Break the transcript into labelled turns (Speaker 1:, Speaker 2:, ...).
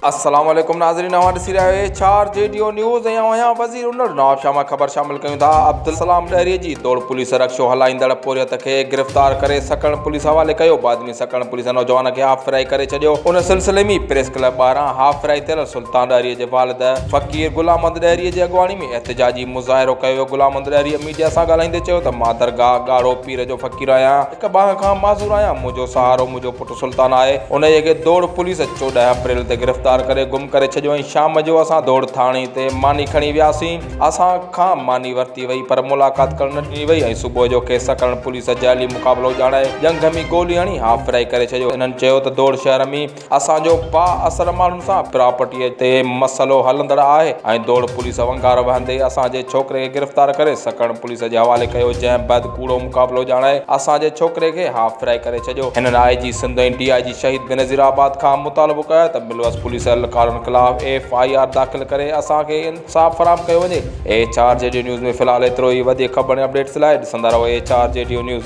Speaker 1: السلام عليڪم ناظرين اوهان ڏسي رهيا آهيو H R G D O news ۽ آئون آهيان وزير انڙ نوابشاهه مان خبر شامل ڪيون ٿا عبدالسلام ڏهري جي دوڙ پوليس رڪشو هلائيندڙ پورهيت کي گرفتار ڪري سڪرنڊ پوليس حوالي ڪيو بعد ۾ سڪرنڊ پوليس نوجوان کي هاف فرائي ڪري ڇڏيو ان سلسلي ۾ پريس ڪلب ٻاهران هاف فرائي ٿيل سلطان ڏهري جي والد فقير غلام محمد ڏهري جي اڳواڻي ۾ احتجاجي مظاهرو ڪيو ويو غلام محمد ڏهري ميڊيا سان ڳالهائيندي چيو ته مان درگاهه ڳاڙهو پير جو فقير آهيان هڪ ٻانهن کان معذور آهيان منهنجو سهارو منهنجو پٽ سلطان آهي، انهيء کي دوڙ پوليس 14 اپريل تي گرفتار ڪري گم ڪري ڇڏيو ۽ شام جو اسان دوڙ ٿاڻي تي ماني کڻي وياسين، اسان کان ماني ورتي وئي پر ملاقات ڪرڻ نه ڏني وئي ۽ صبح جو کيس سڪرنڊ پوليس جعلي مقابلو ڄاڻائي ڄنگهه ۾ گولي هڻي هاف فرائي ڪري ڇڏيو. هنن چيو ته دوڙ شهر ۾ اسان جو با اثر ماڻهن سان پراپرٽيء تي مسئلو هلندڙ آهي ۽ دوڙ پوليس ونگار وهندي اسان جي ڇوڪري کي گرفتار ڪري سڪرنڊ پوليس جي حوالي ڪيو جنهن بعد ڪوڙو مقابلو ڄاڻائي اسان جي ڇوڪري کي هاف فرائي ڪري ڇڏيو. هنن آء جي سنڌ ۽ ڊي I جي شهيد بينظير آباد کان مطالبو ڪيو ته ملوث پوليس اهلڪارن خلاف ايف I R داخل ڪري اسان کي انصاف فراهم ڪيو وڃي. H R G D news ۾ في الحال ايترو ئي وڌيڪ خبرن ۽ اپڊيٽس لاء ڏسندا رهو H R G D news.